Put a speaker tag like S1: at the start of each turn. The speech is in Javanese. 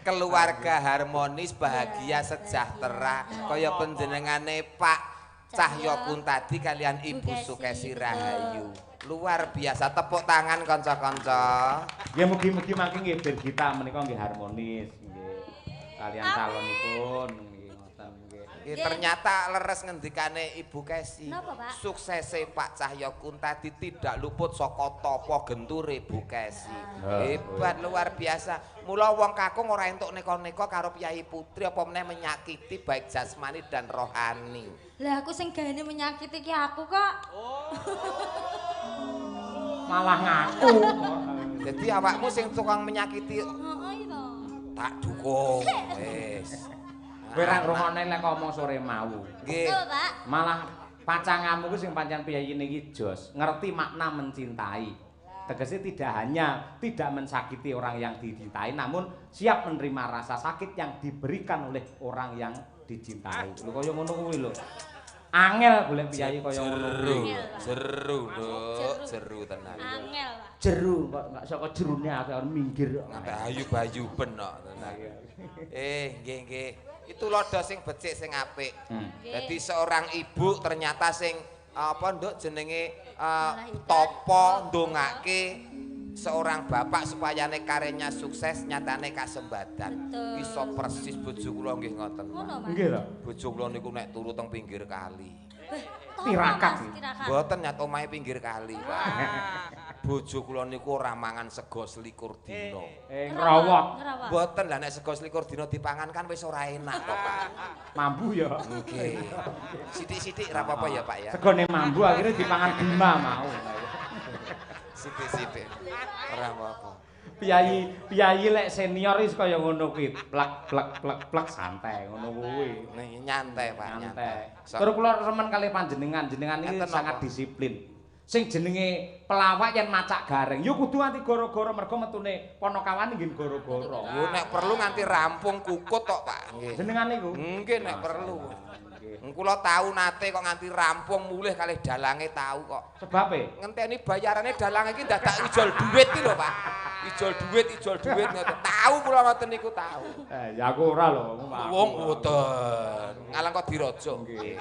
S1: Keluarga harmonis, bahagia, sejahtera kaya panjenengane Pak Cahyo Kuntadi kalian Ibu
S2: Bu Kesi,
S1: Sukesi
S2: betul.
S1: Rahayu. Luar biasa, tepuk tangan kanca-kanca.
S3: Nggih, mugi-mugi mangke nggih Birgita menika nggih harmonis nggih. Kalian calonipun nggih ngoten nggih.
S1: Nggih, ternyata leres ngendikane Ibu Kesi.
S2: Napa, Pak?
S1: Suksese Pak Cahyo Kuntadi tidak luput saka tapa genture Bu Kesi. Hebat, luar biasa. Mula wong kakung ora entuk neko-neko karo piyayi putri, apa meneh menyakiti baik jasmani dan rohani.
S2: Lah, aku sing gaene menyakiti ki aku kok.
S3: Malah ngaku.
S1: Jadi awakmu sing tukang menyakiti
S2: Heeh iya.
S1: tak dukung. Wis.
S3: Kowe ra ngrungokne lek ngomong sore mau.
S1: Nggih.
S2: Betul, Pak.
S3: Malah pacanganmu ku sing pancen piyayi niki jos, ngerti makna mencintai. Tegese tidak hanya tidak mensakiti orang yang dicintai, namun siap menerima rasa sakit yang diberikan oleh orang yang dicintai. Lho, kaya ngono kuwi lho. Angel golek piyayi kaya ngono
S1: Jeru,
S3: kuwi.
S1: Jeru, Nduk,
S2: Jeru.
S1: Jeru tenan.
S2: Angel, Pak.
S3: Jeru kok enggak saka jerune aku minggir kok.
S1: Nganti ayu-bayu ben kok tenan. Eh, nggih nggih. Itu lodo sing becik, sing apik. Jadi seorang ibu ternyata sing apa, Nduk, jenenge
S2: Melahirkan.
S1: topo ndongake seorang bapak supaya karirnya sukses, nyatane kasembadan.
S2: Betul.
S1: Iso persis, bojo kula nggih ngoten, Pak.
S2: Ngono, Mas.
S3: Nggih to.
S1: Bojo kula niku nek turu teng pinggir kali.
S2: Beh, topo,
S3: Tirakat
S2: Mas,
S3: iki.
S2: tirakat.
S1: Mboten, nyat omahe pinggir kali, Pak. Bojo kula niku ora mangan sego 21 dina.
S3: Eh, ngrowot.
S2: Ngerawat.
S1: Mboten lah, nek sego 21 dina dipangan kan wis ora enak to, Pak.
S3: Mambu ya.
S1: Nggih. Sithik-sithik ora apa-apa ya, Pak, ya.
S3: Segone mambu akhirnya dipangan Bima mau.
S1: Sithik-sithik. Ora apa-apa.
S3: Piyayi piyayi lek senior wis kaya ngono kuwi, plek plek plek plek, santai ngono kuwi.
S1: Nih, nyantai, Pak,
S3: nyantai.
S1: Sok.
S3: Terus kula remen kali panjenengan, jenengan iki
S1: Enten
S3: sangat
S1: napa?
S3: Disiplin. Sing jenenge pelawak yen macak gareng, yo kudu nganti goro-goro mergo metune Ponokawan nggih goro-goro.
S1: Lho, nek perlu nganti rampung kukut tok, Pak. Nggih.
S3: Jenengan niku?
S1: Nggih, nek perlu.
S3: Nggih.
S1: Kula tau nate kok nganti rampung mulih kalih dalange, tau kok.
S3: Sebabe?
S1: Ngenteni bayarane dalang iki dadak ijol duit iki lho, Pak. Ijol duit, ijol duit ngoten. Tau kula ngoten niku, tau.
S3: Eh, ya aku ora lho.
S1: Wong mboten. Ngalang kok diraja.
S3: Nggih.